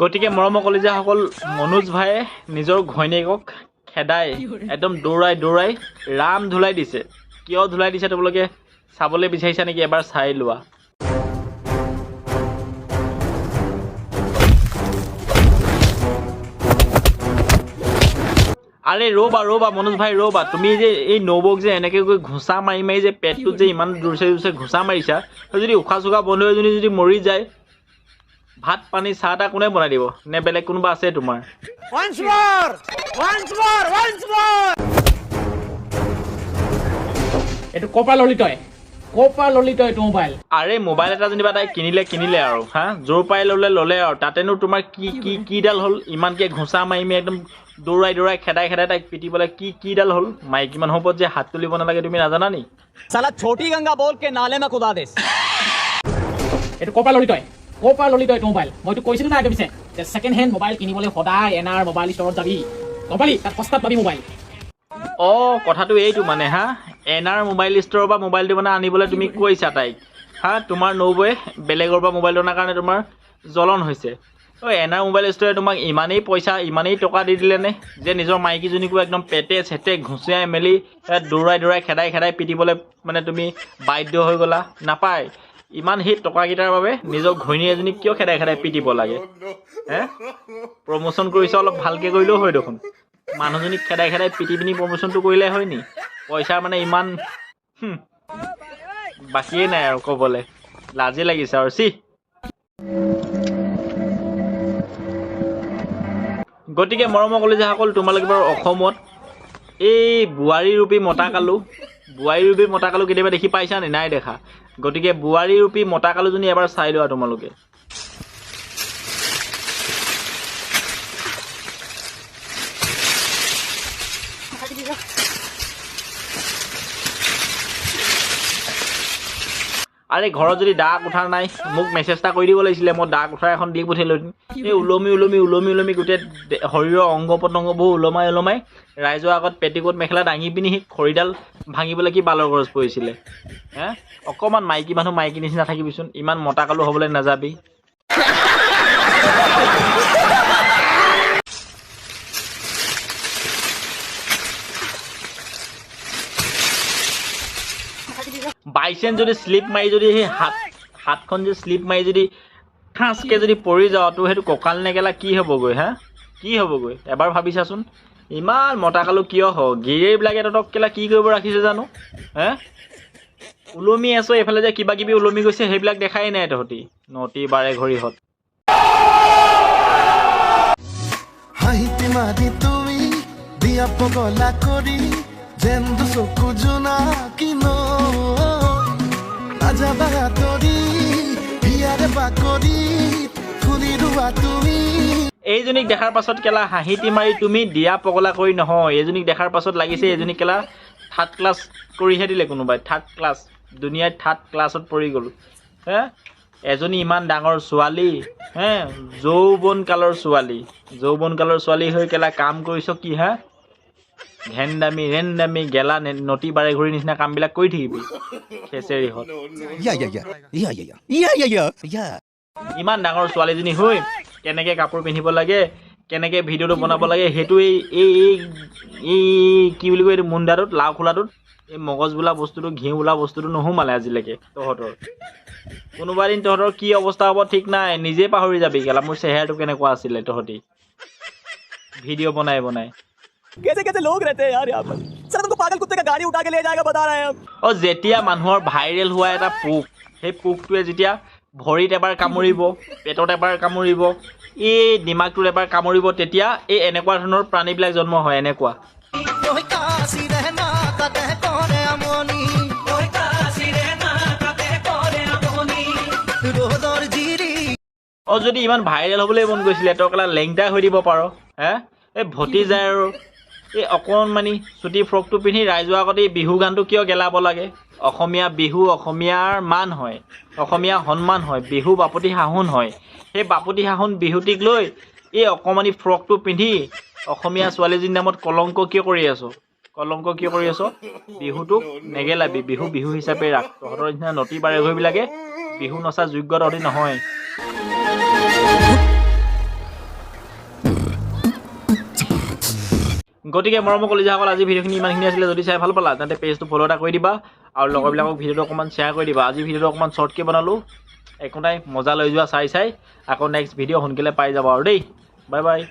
গতিকে মৰমৰ কলিজাসকল, মনোজ ভাইয়ে নিজৰ ঘৈণীয়েকক খেদাই একদম দৌৰাই দৌৰাই ৰাম ধুলাই দিছে। কিয় ধুলাই দিছে তোমালোকে চাবলৈ বিচাৰিছা নেকি? এবাৰ চাই লোৱা। আৰে ৰ'বা ৰ'বা মনোজ ভাই ৰ'বা, তুমি যে এই নবৌক যে এনেকৈ গৈ ঘোঁচা মাৰি মাৰি যে পেটটোত যে ইমান জোৰছে জোৰছে ঘোঁচা মাৰিছা, যদি উশাহ চুশাহ বন্ধ হৈ যদি মৰি যায়, ভাত পানী চাহ তাহ কোনে বনাই দিব? নে বেলেগ কোনোবা আছে তোমাৰ? Once more! Once more! Once more! এইটো ক'ৰ পৰা ল'লি তই? ক'ৰ পৰা ল'লি তই এইটো মোবাইল? আৰে মোবাইল এটা যেনিবা তাই কিনিলে কিনিলে আৰু, হা, জোৰ পাই ল'লে ল'লে আৰু, তাতেনো তোমাৰ কি কি কিডাল হ'ল? ইমানকৈ ঘোঁচা মাৰি মাৰি একদম দৌৰাই দৌৰাই খেদাই খেদাই তাইক পিটিবলৈ কি কিডাল হ'ল? মাইকী মানুহৰ ওপৰত যে হাত তুলিব নালাগে তুমি নাজানা নি? साला छोटी गंगा बोल के नाले में कुदा दे। এইটো ক'ৰ পৰা ল'লি তই? ক'ৰ পৰা ল'লি তই এইটো মোবাইল? মইতো কৈছিলো না আগে পিছে যে ছেকেণ্ড হেণ্ড মোবাইল কিনিবলৈ সদায় এন আৰ মোবাইল ষ্ট'ৰত যাবি, গম পালি? তাত সস্তাত পাবি মোবাইল। অঁ, কথাটো এইটো মানে, হা, এন আৰ মোবাইল ষ্ট'ৰৰ পৰা মোবাইলটো মানে আনিবলৈ তুমি কৈছা তাইক, হা? তোমাৰ নবৌৱে বেলেগৰ পৰা মোবাইলটো অনাৰ কাৰণে তোমাৰ জ্বলন হৈছে। অ' এন আৰ মোবাইল ষ্ট'ৰে তোমাক ইমানেই পইচা ইমানেই টকা দি দিলেনে যে নিজৰ মাইকীজনীকো একদম পেটে চেটে ঘুচিয়াই মেলি দৌৰাই দৌৰাই খেদাই খেদাই পিটিবলৈ মানে তুমি বাধ্য হৈ গ'লা? নাপায়। ইমান সেই টকাকেইটাৰ বাবে নিজৰ ঘৈণী এজনীক কিয় খেদাই খেদাই পিটিব লাগে হে? প্ৰমোশ্যন কৰিছ অলপ ভালকৈ কৰিলেও হয় দেখোন। মানুহজনীক খেদাই খেদাই পিটি পিনি প্ৰমোশ্যনটো কৰিলে হয় নি? পইচাৰ মানে ইমান বাকীয়ে নাই আৰু ক'বলৈ, লাজেই লাগিছে আৰু চি। গতিকে মৰমৰ কলিজাসকল, তোমালোকে বাৰু অসমত এই বোৱাৰী ৰূপী মতা কালো, বোৱাৰী ৰূপী মতা কালো কেতিয়াবা দেখি পাইছা নি? নাই দেখা। গতিকে বোৱাৰী ৰূপী মতা কালোজনী এবাৰ চাই লোৱা তোমালোকে। আৰে ঘৰত যদি দা কুঠাৰ নাই, মোক মেছেজ এটা কৰি দিব লাগিছিলে, মই দা কুঠাৰ এখন দি পঠিয়ালোঁ। এই ওলমি ওলমি ওলমি ওলমি গোটেই শৰীৰৰ অংগ প্ৰত্যংগবোৰ ওলমাই ওলমাই ৰাইজৰ আগত পেটিকোট মেখেলা দাঙি পিনি সেই খৰিডাল ভাঙিবলৈ কি বালৰ গৰজ পৰিছিলে হে? অকণমান মাইকী মানুহ মাইকী নিচিনা থাকিবিচোন, ইমান মতা কালো হ'বলৈ নাযাবি। বাইচান্স যদি শ্লিপ মাৰি যদি সেই হাতখন যদি শ্লিপ মাৰি যদি ঠাঁচকৈ যদি পৰি যাওঁ, তো সেইটো কঁকাল নেগেলা কি হ'বগৈ হা? কি হ'বগৈ এবাৰ ভাবিছাচোন। ইমান মতা কালো কিয় হ? গিৰিয়েৰবিলাকে তহঁতক কেলা কি কৰিব ৰাখিছে জানো হে? ওলমি আছ এইফালে যে কিবা কিবি ওলমি গৈছে সেইবিলাক দেখাই নাই তহঁতি, নটি বাৰে ঘড়ীহঁত। হাঁহিটি মাৰি তুমি দিয়া পগলা কৰি, যেন দুচকু জোনাকী নৈ। নাযাবা আঁতৰি হিয়াৰে বাকৰি ফুৰি ৰোৱা তুমি। এইজনীক দেখাৰ পাছত কেলা হাঁহিটি মাৰি তুমি দিয়া পগলা কৰি নহয়, এইজনীক দেখাৰ পাছত লাগিছে এইজনীক কেলা থাৰ্ড ক্লাছ কৰিহে দিলে কোনোবাই। থাৰ্ড ক্লাছ, দুনিয়াত থাৰ্ড ক্লাছত পৰি গ'ল হে। এজনী ইমান ডাঙৰ ছোৱালী হে, যৌৱন কালৰ ছোৱালী, যৌৱন কালৰ ছোৱালী হৈ কেলা কাম কৰিছ কি হা? ঘেন্দামি ৰেন্দামি গেলা নটি বাৰে ঘূৰি নিচিনা কামবিলাক কৰি থাকিবি খেচেৰিহঁত। Yeah, yeah, yeah. Yeah, yeah, yeah. Yeah, yeah, yeah. Yeah. ইমান ডাঙৰ ছোৱালীজনী হৈ কেনেকৈ কাপোৰ পিন্ধিব লাগে, কেনেকৈ ভিডিঅ'টো বনাব লাগে, সেইটো এই এই এই এই কি বুলি কয় এইটো মুণ্ডাটোত, লাও খোলাটোত এই মগজ বোলা বস্তুটো, ঘিউ বোলা বস্তুটো নোসোমালে আজিলৈকে তহঁতৰ। কোনোবা দিন তহঁতৰ কি অৱস্থা হ'ব ঠিক নাই, নিজেই পাহৰি যাবি কেলা মোৰ চেহেৰাটো কেনেকুৱা আছিলে তহঁতি ভিডিঅ' বনাই বনাই। कैसे कैसे लोग रहते हैं यार यहाँ पर। सर तुमको पागल कुत्ते का गाड़ी उठा के ले जाएगा बता रहे हैं हम। অ' যেতিয়া মানুহৰ ভাইৰেল হোৱা এটা পোক, সেই পোকটোৱে যেতিয়া ভৰিত এবাৰ কামুৰিব, পেটত এবাৰ কামুৰিব, এই দিমাগটোত এবাৰ কামুৰিব, তেতিয়া এই এনেকুৱা ধৰণৰ প্ৰাণীবিলাক জন্ম হয়। এনেকুৱা অ' যদি ইমান ভাইৰেল হ'বলৈ মন গৈছিলে, তই কেলা লেংটা হৈ দিব পাৰ হে? এই ভতিজাই আৰু এই অকণমানি চুটি ফ্ৰকটো পিন্ধি ৰাইজৰ আগত এই বিহু গানটো কিয় গেলাব লাগে? অসমীয়া বিহু অসমীয়াৰ মান হয়, অসমীয়া সন্মান হয়, বিহু বাপতি সাহোন হয়। সেই বাপতি সাহোন বিহুটিক লৈ এই অকণমানি ফ্ৰকটো পিন্ধি অসমীয়া ছোৱালীজনীৰ নামত কলংক কিয় কৰি আছ? কলংক কিয় কৰি আছ? বিহুটোক নেগেলাবি, বিহু বিহু হিচাপে ৰাখ। তহঁতৰ নিচিনা নটি বাৰেঘৰীবিলাকে বিহু নচা যোগ্য তহঁতি নহয়। গতিকে মৰমৰ কলিজাসকল, আজি ভিডিঅ'খিনি ইমানখিনি আছিলে। যদি চাই ভাল পালা, তেন্তে পেজটো ফ'ল' এটা কৰি দিবা আৰু লগৰবিলাকক ভিডিঅ'টো অকণমান শ্বেয়াৰ কৰি দিবা। আজি ভিডিঅ'টো অকণমান শ্বৰ্টকৈ বনালোঁ, একো নাই, মজা লৈ যোৱা চাই চাই। আকৌ নেক্সট ভিডিঅ' সোনকালে পাই যাব আৰু দেই। Bye bye.